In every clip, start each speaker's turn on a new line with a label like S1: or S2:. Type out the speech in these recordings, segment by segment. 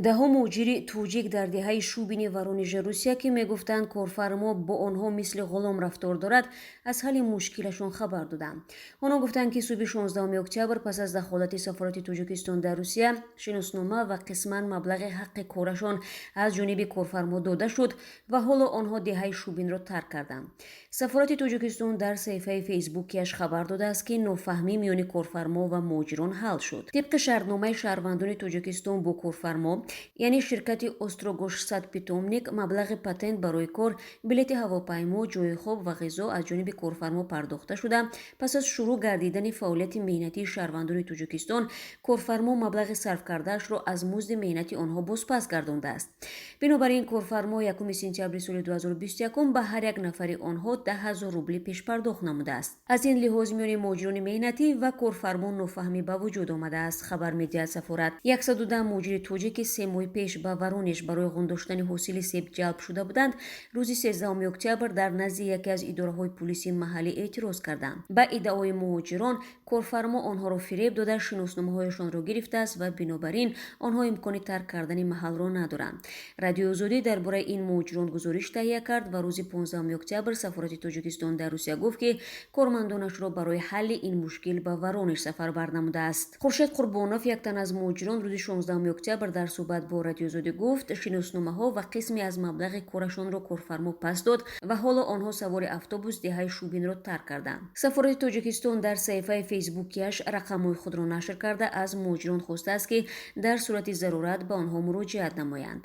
S1: Даҳо муҳоҷири тоҷик дар деҳаи Шубини Воронежи Русия, ки мегуфтанд, корфармо бо онҳо мисли ғулом рафтор дорад, аз ҳалли мушкилашон хабар доданд. Онҳо гуфтанд, ки субҳи 16 октябр пас аз дахолати сафорати Тоҷикистон дар Русия шиноснома ва қисман маблағи ҳаққи корашон аз ҷониби корфармо дода шуд ва ҳоло онҳо деҳаи Шубинро тарк карданд. Сафорати Тоҷикистон дар саҳифаи фейсбукиаш хабар додааст, ки нофаҳмӣ миёни корфармо ва муҳоҷирон ҳал шуд. Тибқи шартномаи шаҳрвандони Тоҷикистон бо корфармо, яъне ширкати Острогожсадпитомник, маблағи патент барои кор, билети ҳавопаймо, ҷойи хоб ва ғизо аз ҷониби корфармо пардохта шуда, пас аз шурӯъ гардидани фаъолияти меҳнатии шаҳрвандони Тоҷикистон корфармо маблағи сарфкардаашро аз музди меҳнати онҳо бозпас гардондааст. Бинобар ин, корфармо 1 сентябри соли 2021 ба ҳар як нафари онҳо 10 000 рубли пешпардохт намудааст. Аз ин лиҳоз миёни муҳоҷирони меҳнатӣ ва корфармо нофаҳмӣ ба вуҷуд омадааст, хабар медиҳад сафорат. 110 муҳоҷири тоҷик, ки 3 моҳ пеш ба Воронеж барои ғундоштани ҳосили себ ҷалб шуда буданд, рӯзи 13 октябр дар назди яке аз идораҳои пулиси маҳаллӣ эътироз карданд. Ба иддаои муҳоҷирон, корфармо онҳоро фиреб дода, шиносномаҳояшонро гирифтааст ва бинобар ин онҳо имкони тарк кардани маҳалро надоранд. Радиои Озодӣ дар бораи ин муҳоҷирон гузориш таҳия кард ва рӯзи 15 октябр сафорати Тоҷикистон дар Русия гуфт, ки кормандонашро барои ҳалли ин мушкил ба Воронеж сафарбар намудааст. Хуршед Қурбонов, як тан аз муҳоҷирон, рӯзи 16 октябр дар суҳбат бо Радиои Озодӣ гуфт, шиносномаҳо ва қисме аз маблағи корашонро корфармо пас дод ва ҳоло онҳо савори автобус деҳаи Шубинро тарк карданд. Сафорати Тоҷикистон дар саҳифаи фейсбукиаш рақамҳои худро нашр карда, аз муҳоҷирон хостааст, ки дар сурати зарурат ба онҳо муроҷиат намоянд.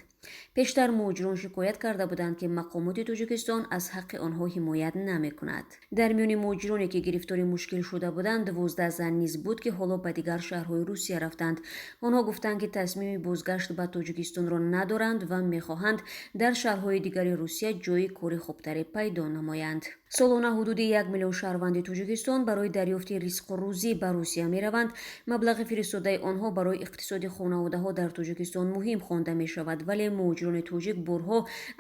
S1: Пештар муҳоҷирон шикоят карда буданд, ки мақомоти Тоҷикистон аз ҳаққи онҳо ҳимоят намекунад. Дар миёни муҳоҷироне, ки гирифтори мушкил шуда буданд, 12 зан низ буд, ки ҳоло ба дигар шаҳрҳои Русия рафтанд. Онҳо гуфтанд, ки тасмими бозгашт ба Тоҷикистонро надоранд ва мехоҳанд дар шаҳрҳои дигари Русия ҷойи кори хубтаре пайдо намоянд. Солона ҳудуди 1 миллион шаҳрванди Тоҷикистон барои дарёфти ризқу рӯзӣ ба Русия мераванд. Маблағи фиристодаи онҳо барои иқтисоди хонаводаҳо дар Тоҷикистон муҳим хонда мешавад, вале муҳоҷирони тоҷик борҳо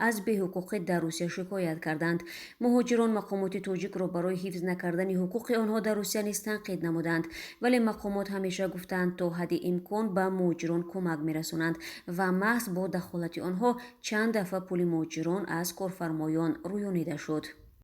S1: аз беҳуқуқӣ дар Русия шикоят карданд. Муҳоҷирон мақомоти тоҷикро барои ҳифз накардани ҳуқуқи онҳо дар Русия низ танқид намуданд, вале мақомот ҳамеша гуфтанд, то ҳадди имкон ба муҳоҷирон кӯмак мерасонанд ва маҳз бо дахолати онҳо чанд дафъа пули муҳоҷирон аз корфармоён рӯёнида шуд.